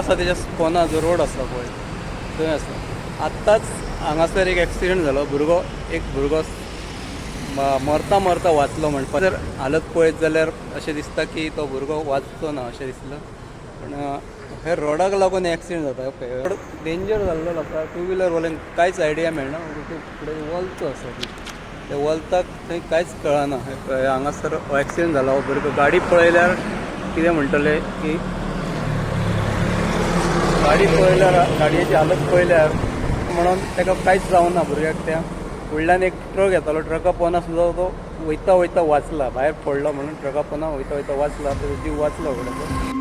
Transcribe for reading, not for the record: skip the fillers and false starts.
आसा तेच्या पोंदा जो रोड आसा पळय थंय आसा. आत्ताच हांगासर एक एक्सिडंट जालो. भुरगो, एक भुरगो मरता मरता वाचलो म्हणपा. जर हालत पळयत जाल्यार अशें दिसता की तो भुरगो वाचचो ना अशें दिसलां. पूण हे रोडाक लागून एक्सिडंट जाता. रोड डेंजर जाल्लो आसा. टू व्हिलर वाल्यांक कांयच आयडिया मेळना. फुडें वोल्त आसा ती, ते वोल्ताक थंय कांयच कळना. हे हांगासर हो एक्सिडंट जाला. हो भुरगो गाडी पळयल्यार कितें म्हणटले की गाडी पळयल्यार, गाडयेची हालत पळयल्यार म्हणून ताका कांयच जावना भुरग्याक. त्या फुडल्यान एक ट्रक येतालो. ट्रका पोंदा सुद्दां तो वयता वयता वाचला. भायर पडलो म्हणून ट्रका पोंदा वयता वयता वाचला. तेजो जीव वाचलो फुडें.